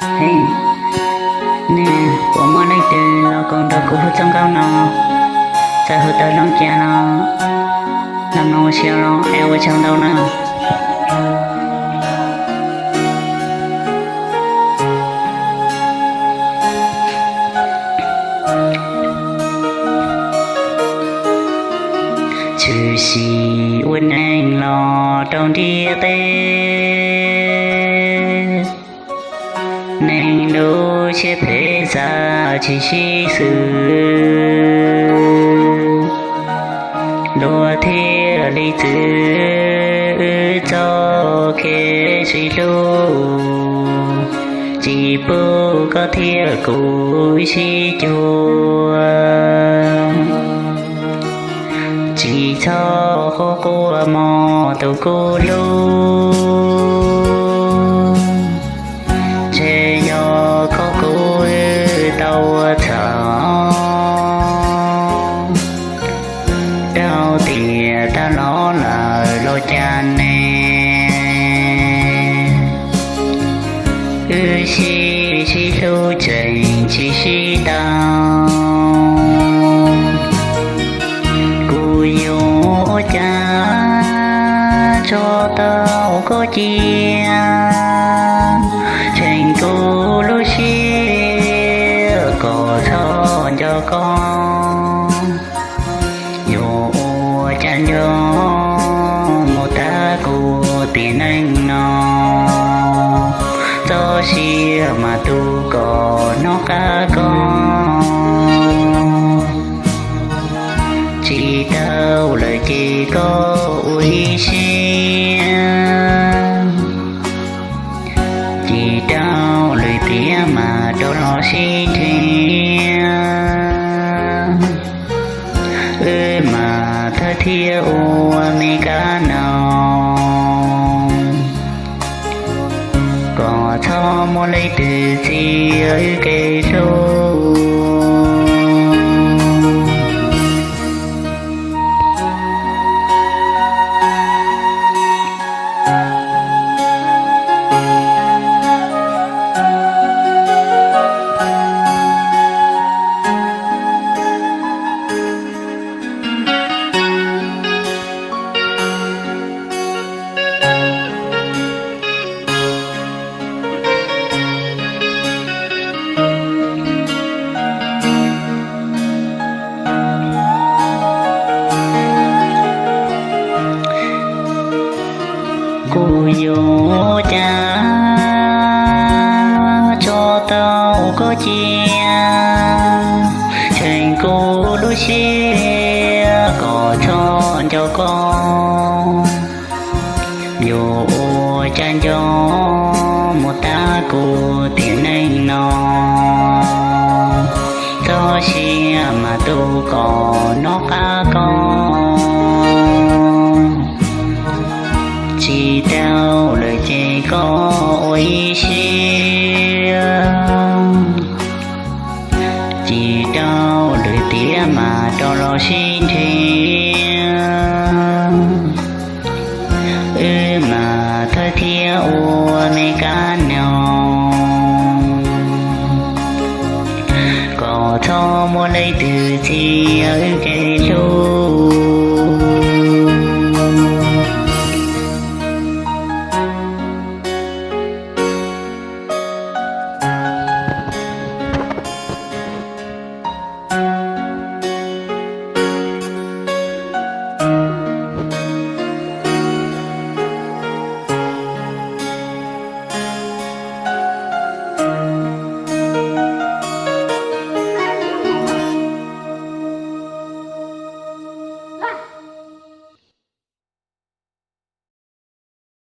Hej, nej puas muaj leej twg los koom nrog kuv hu txoj nkauj no? Txawm hu tau zoo cas los los mloog ua si los es ua tsaug ntau na. Tshwm sim ua neej los rau ntiaj teb, neeg lub siab phem xav tsis sib xws, luag thiaj li txwv wb txoj kev sib hlub, tsis pub koj thiab kuv sib cuag. Tsis txhob quaj quaj mog tus kuv hlub, ntshe yog koj kuv wb tau ua txhaum, rau tiam tag los lawm los cas ne, wb sib sib hlub tseem tsis sib tau. Kuv yuav ua cas tso tau koj cia, cheem kuv lub siab kom txhob nco koj. Yuav ua cas nco mus tas kuv tiam neej no, txoj sia mas tu kom noj qab koj. Tsis tau lawm ces koj ua ib siab, tsis tau lwm tiam mas rov los sib nrhiav, wb mas thawj thiab ua me kab noog, kom txhob muaj leej twg txia wb kev hlub. Kuv yuav ua cas tso tau koj cia, cheem kuv lub siab kom txhob nco koj. Yuav ua cas nco mus tas kuv tiam neej no, txoj sia mas tu kom noj qab koj. Tsis tau lwm ces koj ua ib siab, tsis tau lwm tiam mas rov los sib nrhiav, wb mas thawj thiab ua me kab noog, kom txhob muaj leej twg txia wb kev hlub.